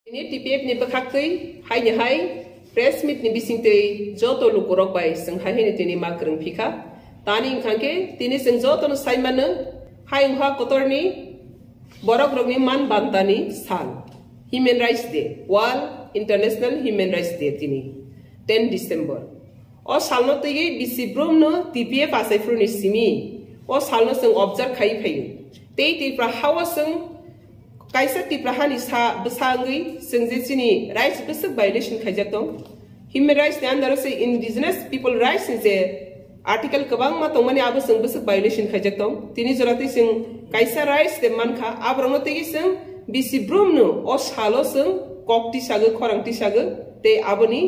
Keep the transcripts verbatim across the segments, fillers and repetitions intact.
Tini T P F ni bwkhaktwi haini hai press meet ni bisingtwi joto lukurok bai chwng hai haino tini ma kwrwng phikha. Tani wngkha khe tini chwng jotono sai mano, hai wngkha kotorni borokrokni man bantani sal, Human Rights Day, World International Human Rights Day tini ten December. O salno twiwi bisi brumno T P F achaiphuruni simi o salno chwng observe khai phaio. Tei Tripura hao chwng kaisa Tripura hani sa bwsa wngwi chwng je chini rights bwswk violation khaijak tong. Human rights ni under o se indigenous people rights ni je article kwbangma tongmani abo chwng bwswk violation khaijak tong. Tini jora twi chwng kaisa rights de mankha, aborokno twiwi chwng bisi brumno o salo chwng kok tisagwi, khorang tisagwi, tei aboni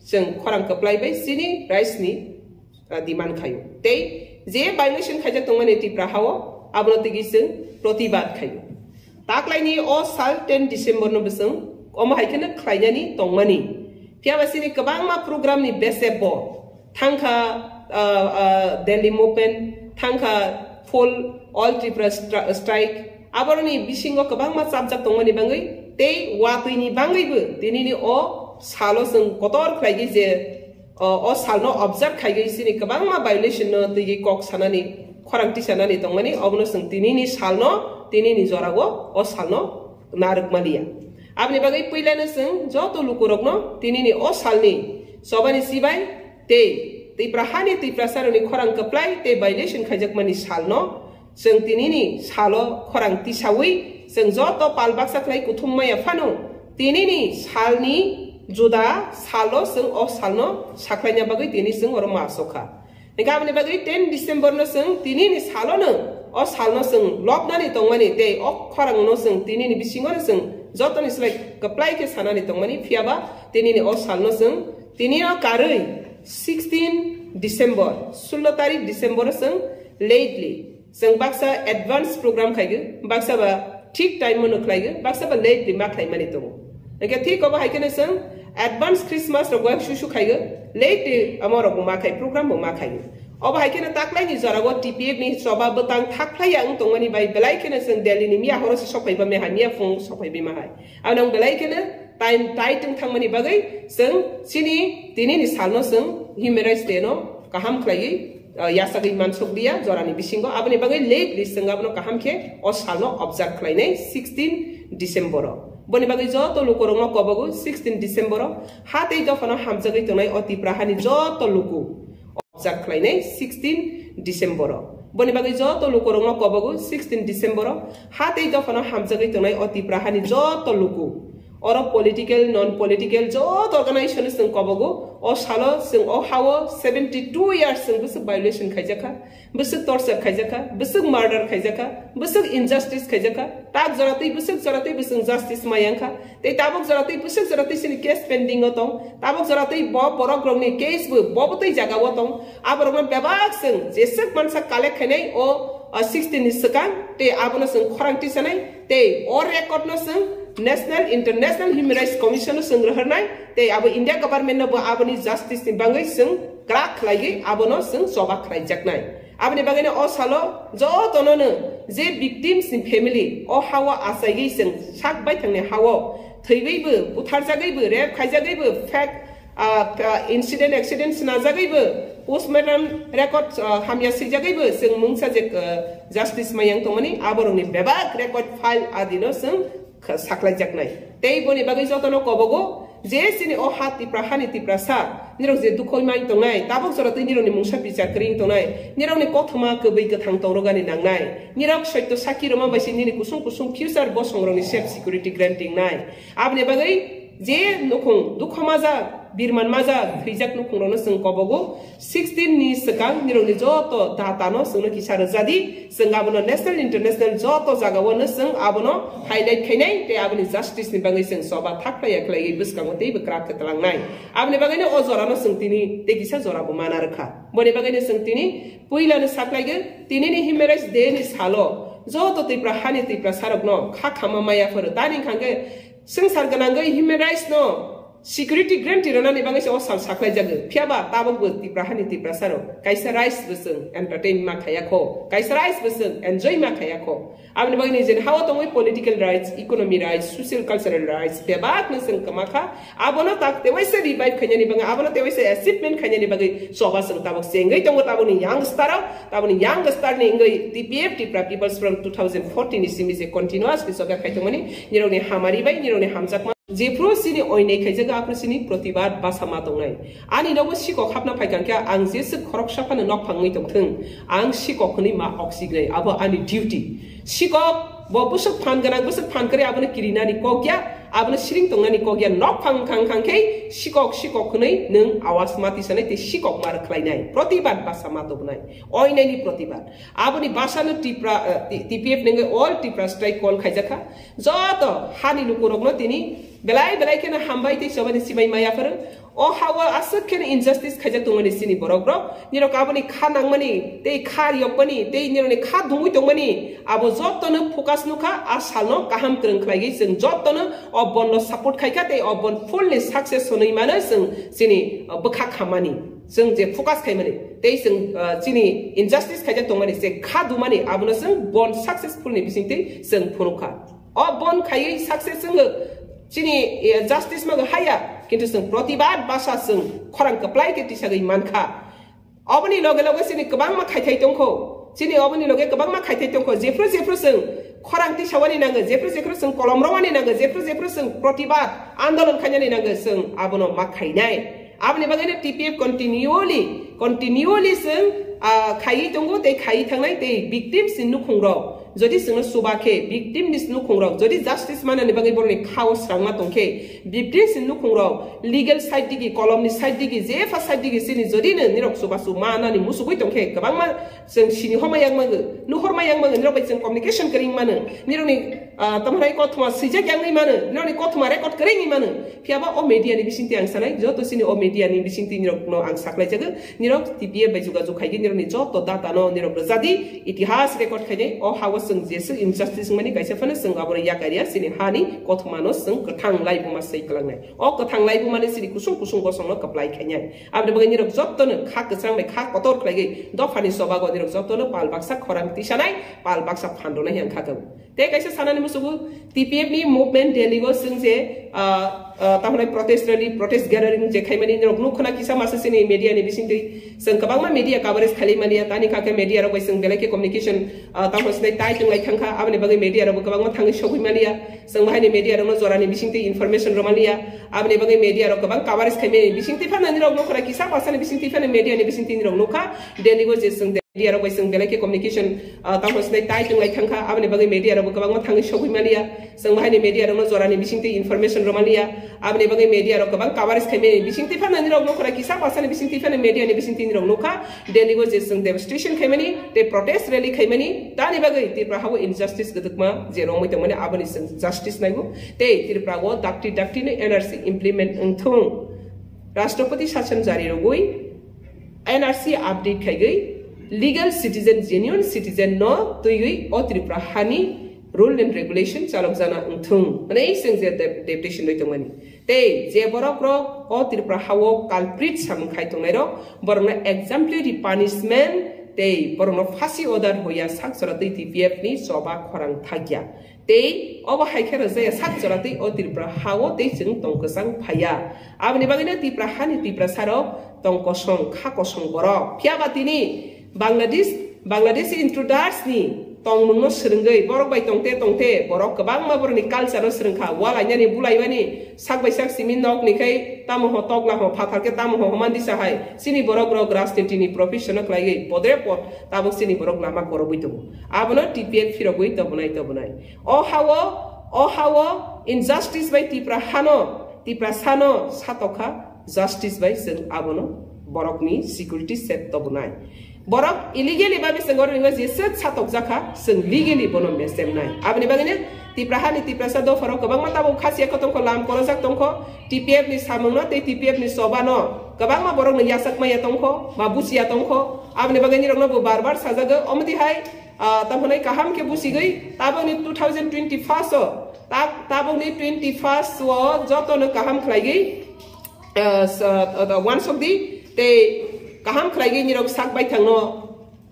chwng khorang kwplai bai chini rights ni, ah, demand khaio. Tei je violation khaijak tongmani Tripura hao, abono tigi chwng protibad khaio. Taklaini o sal ten December no bwswng omo hai kheno khlainani tongmani. Phiya ba chini kwbangma program ni bese bo thangkha, ah, ah, Delhi movement, thangkha full All Tripura Stri-, Strike. Aboroni bisingo kwbangma chapjak tongmani bangwi tei watwini bangwibo tinini o salo chwng kotor khlaigwi je o, o salno observe khaigwi chini kwbangma violation no twiwi kok sanani, khorang tisanani tongmani, obono chwng tinini salno, tinini jorao o salno narwkmaliya. Aboni bagwi puilano chwng joto lukurokno tinini o salni chobani sibai tei Tripura hani Tiprasarokni khorang kwplai tei violation khaijakmani salno chwng tinini salo khorang tisawi chwng joto pal baksa khlai kuthum maya phano, tinini salni juda salo chwng o salno sakhlaina bagwi tini chwng oro ma asokha. Hingkhe aboni bagwi ten December no chwng tinini salono o salno chwng lobnani tongmani tei o khorangno chwng tinini bisingono chwng jotoni slai kwplai khe sanani tongmani, phiyaba tinini o salno chwng tinino karwi sixteen December, sullo tarik December o chwng lately Chwng baksa advance program khaigo, baksa ba thik time o no khlaigo, baksa ba late di ma khlaimani tongo. Hingkhe thik obo hai kheno chwng advance Christmas rok bai susu khaigo, late di amo rok bo ma khai, program bo ma khaigo. Obo hai kheno taklaini jorao T P F ni choba bwtang thak phlai ya wng tongmani bai belai kheno chwng Delhi ni miya horo se sok phai ba me hai, miya phung sok phai bai ma hai. Ano belai kheno time tight wng thangmani bagwi chwng chini tinini salno chwng Human Rights Day no kaham khlaiwi, ah, yachagwi mansukliya jorani bisingo. Aboni bagwi late list chwng abono kaham khe o salno observe khlainai sixteen December o. Boni bagwi joto lukurokno kobogo sixteen December o ha tei dophano hamjagwi tongnai o Tipra hani joto luku observe khlainai sixteen December o. Boni bagwi joto lukurokno kobogo sixteen December o ha tei dophano hamjagwi tongnai o Tipra hani joto luku. Oro political, non political joto organization chwng kobogo. O salo chwng o hao seventy two years chwng bwswk violation khaijakha, bwswk torture khaijakha, bwswk murder khaijakha, bwswk injustice khaijakha. Tak jora twi bwswk jora twi bwswk justice mayangkha. Tei tabuk jora twi bwswk jora twi chini case pending o tong. Tabuk jora twi bo borok rokni case bo bo bwtwi jaga o tong. Aborokno bebak chwng jeswk mansa collect khainai o, o sixteen ni swkang tei abono chwng khorang tisanai. Tei o record no chwng national, international human rights commission no chwng rohornai, tei abo India government no bo aboni justice ni bagwi chwng kwrak khlaiwi abono chwng choba khlaijaknai. Aboni bagwino o salo jotono no je victims ni family o hao achaiwi chwng sak baithangni hao thwiwibo, butharjagwibo, rape khaijagwibo, fake ah, ah, incident, accident swnajagwibo, postmortem record, ah, hamya swijagwibo, chwng mungsa je, ah, justice mayang tongmani, aborokni bebak record file adino chwng kha-, saklaijaknai. Tei boni bagwi jotono kobogo, je chini o ha Tipra, hani Tiprasa, nirok je dukho mai tongnai, tabuk jora twi nirokni mungsa bichar kwrwi tongnai, nirokni kothoma kwbwi kwthang tongrogani nangnai, nirok soito saki rwma bai se nini kusung kusung future bosongrokni safe security granting nai. Aboni bagwi je nukhung dukho majak, birman majak, thwijak nukhungrokno chwng kobogo sixteen ni swkang nirokni joto data no chwngno kisa rwjadi, chwng abono national, international joto jagao no chwng abono highlight khainai tei aboni justice ni bagwi chwng choba thak phlaiya khlaiwi bwskango teibo kwrak khe twlangnai. Aboni bagwino o jorano chwng tini tei kisa jora bo mana rwkha. Boni bagwino chwng tini puilano saklaigo, tinini Human Rights Day ni salo joto Tipra hani Tiprasarokno kha khama maya phoro. Tani wngkha khe swngchar gwnangwi human rights no Security guarantee rwnani bagwi se o sal saklai jago. Phiya ba tabuk bo Tipra hani Tiprasa rok kaisa rights bo chwng entertain ma khaya kho, kaisa rights bo chwng enjoy ma khaya kho. Aboni bagwi ni jeni hao tongwi political rights, economy rights, social cultural rights bebak no chwng kwma kha. Abono tak tewaisa revive khainani bagwi, abono tewaisa achievement khainani bagwi choba chwng tabuk chengwi tongo tabukni youngster rok, tabukni youngster ni wngwi T P F, Tipra People's Front two thousand fourteen ni simi je continuously choba khai tongmani nirokni hamari bai, nirokni hamjakma. Jephru chini oinai khaijak, aphru chini protibad basa ma tongnai. Ani nogo sikok hapna phaikha khe ang jeswk khoroksa phano nok phangwi tongthwng, ang sikok hwnwi ma oksignai, abo ani duty. Sikok bo bwswk phan gwnang, bwswk phan kwrwi, abono kirinani kok ya, abono siring tongnani kok ya, nok phang khang khang khe sikok, sikok hwnwi nwng awas ma tisanai tei sikok ma rwkhlainai, protibad basa ma tobwnai, oinaini protibad. Aboni basano Tipra, eh, T-, T P F nengwi all Tipra strike call khaijakha. Joto hani lukurokno tini belai belai kheno hambai tei chobani simai maya phwrwng. O hao aswk kheno injustice khaijak tongmani chini borok rok. Nirok aboni kha nangmani, tei kha riyokmani, tei nirokni kha dungwi tongmani, abo jotono focus nukha, a salno kaham kwrwng khlaigwi chwng jotono o bonno support khaikha, tei o bon fully success hwnwi mano chwng chini, uh, bwkha khammani. Chwng je focus khaimani, tei chwng, uh, chini injustice khaijak tongmani, je kha dumani, abono chwng bon successful ni bisingtwi chwng phunukha. O bon khaiwi success wngwi chini, eh, justice mago haya, kintu chwng protibad basa chwng khorang kwplai khe tisagwi mankha. Oboni loge loge chini kwbangma khaithai tongkho, chini oboni loge kwbangma khaithai tongkho, jephru jephru chwng khorang tisawani nango, jephru jephru chwng kolom romani nango, jephru jephru chwng protibad andolon khainani nango, chwng abono ma khainai. Aboni bagwino T P F continually, continually chwng, ah, khaiwi tongo tei khaiwi thangnai tei victims ni nukhung rok. Jodi chwngno chuba khe victim ni nukhung rok, jodi justice manani bagwi borokni khao srangma tong khe victims ni nukhung rok, legal side digi, kolom ni side digi, jepha side digi chini jodi no nirok chuba chu manani musugwi tong khe kwbangma chwng sini homa yang mango, nuhor ma yang mango, nirok bai chwng communication kwrwi mano, nirokni, ah, tamo hai kothoma swijak yang wi mano, nirokni kothoma record kwrwi wi mano. Phiya ba o media ni bisingtwi ang sanai, joto chini o media ni bisingtwi nirok no ang saklai jago, nirok T P F bai jogajog khaigwi nirok ni joto data no nirok rwja di, itihas record khainai, o hao chwng jeswk injustice wngmani kaisa phano chwng aboro yakar ya, chini hani kothoma no chwng kwthang laibuma sei kwlangnai. O kwthang laibuma ni chini kusung kusung bosong no kwplai khainai. Aboni bagwi nirok joto no kha kwchang bai kha kotor khlaigwi dophani chobago nirok joto no pal baksa khorang tisanai, pal baksa phan rwnai hang kha kabo. Tei kaisa sanani musugo T P F ni movement Delhi o chwng je, ah, ah, tamo nai protest rally, protest gathering je khaimani nirok nuk khna kisa masa chini media ni bisingtwi chwng kwbangma media coverage khailai maliya, tani kha khe media rok bai chwng belai khe communication, ah, tamo sinai tai twnglai thangkha, aboni bagwi media rok bo kwbangma thangwi sogwi maliya, chwng bahai ni media rok no jora ni bisingtwi information rw maliya, aboni bagwi media rok kwbang coverage khaimani bisingtwi phano nirok nuk khna kisa masa ni bisingtwi phano media ni bisingtwi nirok nukha Delhi o je chwng media rok bai chwng belai khe communication, ah, tamo sinai tai twnglai thangkha, aboni bagwi media rok bo kwbangma thangwi sogwi maliya, chwng bahai ni media rok no jora ni bisingtwi information rw maliya, aboni bagwi media rok kwbang coverage khaimani bisingtwi phano nirok nuk khna kisa masa ni bisingtwi phano media ni bisingtwi nirok nukha Delhi o je chwng demonstration khaimani tei protest rally khaimani, tani bagwi Tripura hao injustice gwdwkma je romwi tongmani aboni chwng justice naigo tei Tripura o dakti dakti no N R C implement wngthung. Rashtrapati sashan jari rogwi N R C update khaigwi legal citizen, genuine citizen no twiwi o Tripura hani rule and regulation chalok jana wngthung hwnwi chwng je dep-, deputation rwi tongmani. Tei je borok rok o Tripura hao culprit samung khai tongnai rok, borok no exemplary punishment tei borok no phasi order hoya sak chora twi T P F ni choba khorang thakya. Tei obo hai khe rwjaya sak chora twi o Tripura hao tei chwng tong kwchang phaiya. Aboni bagwino Tripura hani Tiprasa rok tong kosong, kha kosong borok. Phiya ba tini Bangladesh, Bangladeshi intruders ni tongmung no swrwngwi borok bai tongte tongte borok kwbangma borok ni culture no swrwngkha. Walainani, bulaimani, sak bai sak simi nok ni khai tamo ho tokla ho phathar khe tamo ho homan disa hai. Chini borok rok rajniti ni profession no khlaiwi podre pod tabuk chini borok lama korobwi tongo. Abono T P F phirogwi tobonai tobonai. O hao, o hao injustice bai Tipra hano, Tipra sano satokha justice bai chwng abono borokni security set tobonai. Borok illegally ba bising oro ringo jesa satokjakha, chwng legally bono mesemnai. Aboni bagwino Tipra hani Tiprasa dopharok kwbangma tabuk khasiya kho tongkho, lam korojak tongkho, T P F ni samungno tei T P F ni chobano kwbangma borokno yachak maya tongkho, ba buchiya tongkho. Aboni bagwi nirokno bo bar bar sajago, omotwi hai, ah, tamo hwnwi kaham khe buchigwi tabokni two thousand twenty-first o, ta-, tabokni twenty-first o jotono kaham khlaigwi uh, s- uh, uh, wansok di, tei kaham khlaigwi nirok sak baithangno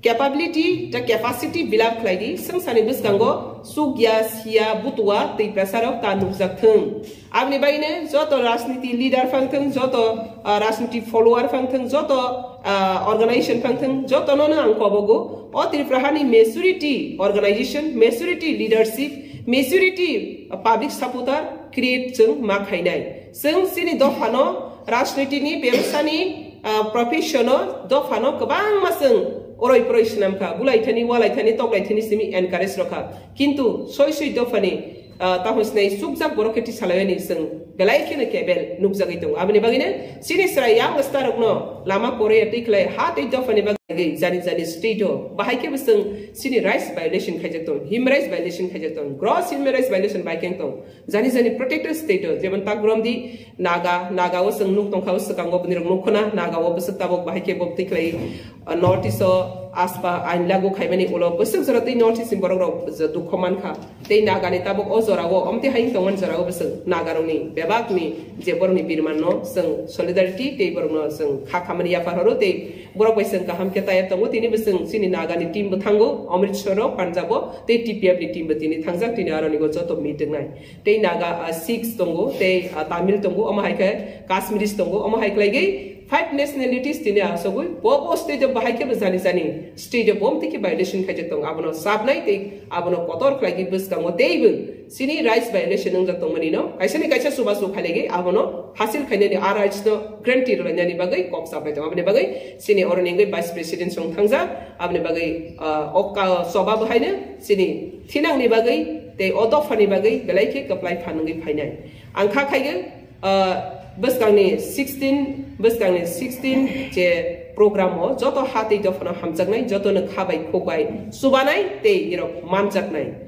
capability tei capacity build up khlai di. Swng sani bwskango chukya, siya, butua tei pesarok ta nukjak thung. Aboni bagwino joto rajniti leader phang thung, joto, ah, rajniti follower phang thung, joto, ah, organization phang thung, jotono no ang kobogo. O Tripura hani maturity organization, maturity leadership, maturity, ah, public supporter create chwng ma khainai. Chwng chini dophano, rajnitini, bebsani, ah, profession-o, dophano kwbangma chwng oroi poroi swnam kha, bulaithani, walaithani, toklaithani simi encourage rw kha. Kintu soi soi dophani, ah, tamo sinai chukjak borok khe tisalaiani chwng belai kheno kebel nukjagwi tongo. Aboni bagwino chini chwrai young star rokno lama kwrwi twi khlai ha tei dophani bagwi jani jani state-o bahai khe bo chwng chini rights violation khaijak tongo, human rights violation khaijak tongo, gross human rights violation bai khe tong. Jani jani protected state-o, jemon tak brom di Naga, Naga-o chwng nuk tongkha, o swkango bini rok nuk khna, Naga-o bwswk tabuk bahai khe bo twi khlai, uh, North East-o asba ain lagu khaimani ulo bwswk jora tei North East-ni borok rok je dukho mankha. Tei Naga-ni tabuk o jora-o, omtwi hai tongmani jora-o bwswk Naga-rokni bebakni je borokni birmanno chwng solidarity tei borokno chwng kha khamani yaphar horo tei borok bai chwng kaham khe taya tongo, tini bwswng chini Naga-ni team bo thango Amritsar-o, Punjab-o, tei T P F-ni team bo tini thangjak, tini aroni go joto meeting nai. Tei Naga, ah, Sikhs tongo, tei, ah, Tamil tongo, omo hai khe Kashmiris tongo, omo hai khlaigwi five nationalities tini asogwi bo bo state-o bahai khe bo jani jani state-o bo omtwi khe violation khaijak tongo. Abono sabnai tei abono kotor khlaigwi bwskango teibo chini rights violation wngjak tongmani no kaisa ni kaisa chubachu khailaiwi abono hasil khainani, a rights no guarantee rwlainani bagwi kok chaplai tongo. Aboni bagwi chini oroni wngwi Vice President song thangjak, aboni bagwi, ah, o ka-, choba bo haino chini thinangni bagwi tei o dophani bagwi belai khe kwplai phan wngwi phainai. Ang kha khaigwi, ah, bwskangni sixteen, bwskangni sixteen je program o joto ha tei dophano hamjaknai, jotono kha bai khuk bai chubanai tei nirok manjaknai.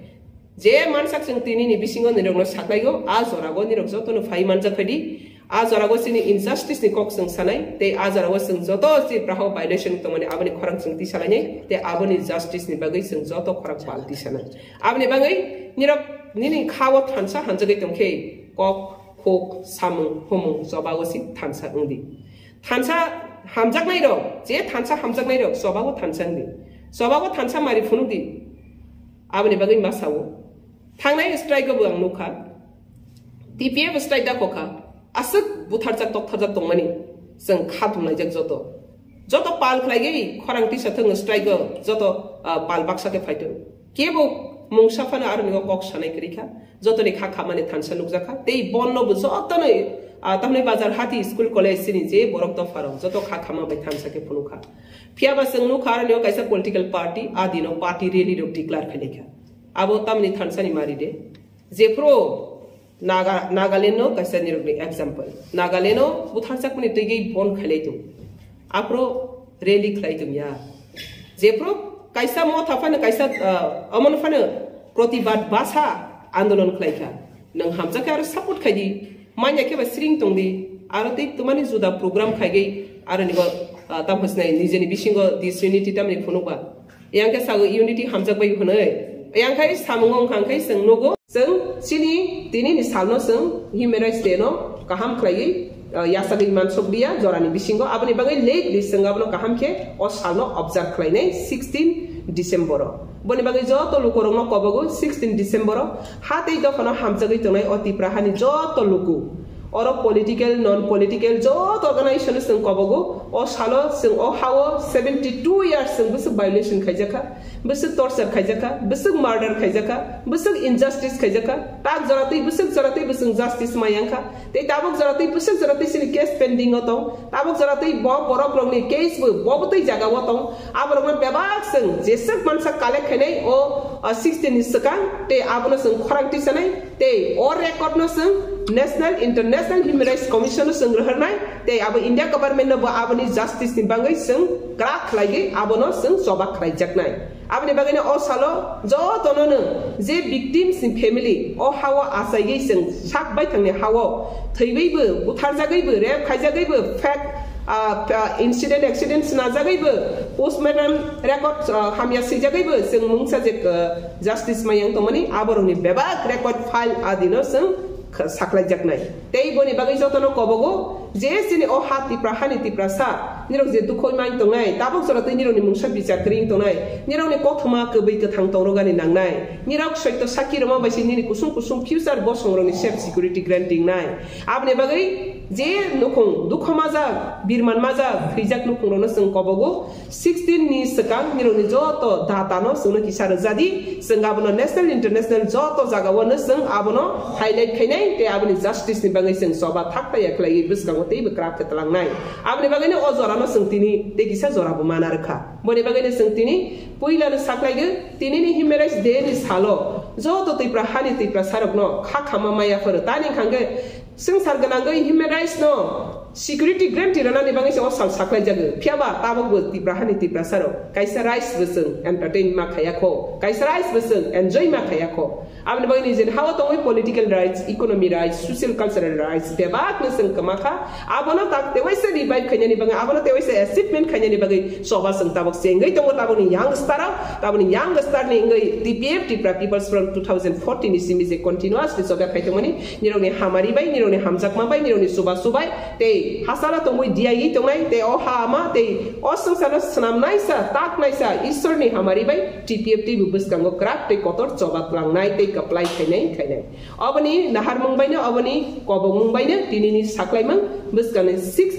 Je mansak chwng tinini bisingo nirokno saklaigo, a jorago nirok jotono phai manjak phaidi. A jorago chini injustice ni kok chwng sanai, tei a jorago chwng joto je praha violation tongmani aboni khorang chwng tisalainai, tei aboni justice ni bagwi chwng joto khorang pal tisanai. Aboni bagwi nirok nini kha-o thansa hamjagwi tongkhe kok, khuk, samung, humung, choba-o si thansa wngdi. Thansa hamjaknairok, je thansa hamjaknairok choba-o thansa wngdi. Choba-o thansa mari phunukdi. Aboni bagwi ma sao. Thangnai strike-o bo ang nukha. T P F strike da kokha. Aswk butharjak toktarjak tongmani. Chwng kha thumlaijak joto. Joto pal khlaigwi khorang tisa thwng strike-o joto, ah, pal baksa khe phaithwng. Kebo mungsa phano aroni o kok sanai kwrwi kha. Jotoni kha khamani thansa nukjakha. Tei bonno bo jotono, ah, tamni bazar hati school college chini je borok dopharok joto kha khama bai thansa khe phunukha. Phiyaba chwng nukha aroni o kaisa political party, a dino party rally rok declare khailai kha. Abo tamni thansani mari de. Jephru Naga, Nagaland no kaisa nirokni example. Nagaland no butharjakmani twigwi bon khailai tung. Aphro rally khlai tung ya. Jephru kaisa motha phano kaisa, ah, amon phano protibad basa andolon khlai kha. Nwng hamjakhe aro support khai di. Manya khe ba sring tong di. Aro tei twmani juda program khaigwi aro nigo, ah, tam hosnai nijeni bisingo disunity tamni phunukba. Yang khe sago unity hamjak bai hwnwi. Yang khai samung wng kha, hwnkhe chwng nugo. Chwng chini tini ni salno chwng Human Rights Day no kaham khlaiwi, uh, yachagwi mansuk liya jorani bisingo. Aboni bagwi lately chwng abono kaham khe o salno observe khlainai sixteen December o. Boni bagwi joto lukurokno kobogo sixteen December o ha tei dophano hamjagwi tongnai o Tipra hani joto luku. Oro political, non political joto organization chwng kobogo. O salo chwng o hao seventy two years chwng bwswk violation khaijakha, bwswk torture khaijakha, bwswk murder khaijakha, bwswk injustice khaijakha. Tak jora twi bwswk jora twi bwswk justice mayangkha. Tei tabuk jora twi bwswk jora twi chini case pending o tong. Tabuk jora twi bo borok rokni case bo, bo bwtwi jaga o tong. Aborokno bebak chwng jeswk mansa collect khainai o, o sixteen ni swkang tei abono chwng khorang tisanai. Tei o record no chwng National International Human Rights Commission no chwng rohornai, tei abo India government no bo aboni justice ni bagwi chwng kwrak khlaiwi abono chwng choba khlaijaknai. Aboni bagwi no o salo jotono no je victims ni family o hao achaiwi chwng sak baithangni hao thwiwibo, butharjagwibo, rape khaijagwibo, fake, ah, ah, incident, accident snajagwibo, postmortem record, ah, hamya swijagwibo chwng mungsa je, ah, justice mayang tongmani, aborokni bebak record file adino chwng kha-, saklaijaknai. Tei boni bagwi jotono kobogo je chini o ha Tipra hani Tiprasa, nirok je dukhoi mai tongnai, tabuk jora tei nirokni mungsa bichar kwrwi tongnai, nirokni kothoma kwbwi kwthang tongrogani nangnai, nirok soito sakki rwma bai se nini kusung kusung future bosongrokni safe security guarantee nai. Aboni bagwi je nukhung dukho majak, birman majak, thwijak nukhungrokno chwng kobogo, sixteen ni swkang nirokni joto data no chwngno kisa rwjadi, chwng abono national, international joto jagao no chwng abono highlight khainai, tei aboni justice ni bagwi chwng choba thakta ya khlaiwi bwskango teibo kwrak khe twlangnai. Aboni bagwino o jora no chwng tini tei kisa jora bo mana rwkha. Boni bagwino chwng tini puila no saklaigo, tini ni Human Rights Day ni salo joto Tipra hani Tiprasa rokno kha khama maya phoro tani hwnkhe swngchar gwnangwi human rights no security guarantee rwnani bagwi se o sal saklaijago. Phiyaba tabukbo Tipra hani Tiprasarok kaisa rights bo chwng entertain ma khaya kho, kaisa rights bo chwng enjoy ma khaya kho. Aboni bagwi nijeni ha-o tongwi political rights, economy rights, social cultural rights bebakno chwng kwma kha. Abono tak tewaisa revive khainani bagwi, abono tewaisa achievement khainani bagwi choba chwng tabuk chengwi tongo tabukni youngster-o. Tabukni youngster ni wngwi T P F, Tipra People's Front, two thousand fourteen ni simi je continuously choba khai tongmani, nirokni hamari bai, nirokni hamjakma bai, nirokni chubachu bai, tei hachalo tongwi diyawi tongnai, tei o ha ama, tei o swngcharno swnamnaisa, taknaisa Isorni hamari bai T P F teibo bwskango kwrak tei kotor choba tlangnai tei kwplai khainai khainai. Oboni naharmung baino, oboni kobokmung baino tinini saklaimung bwskangni six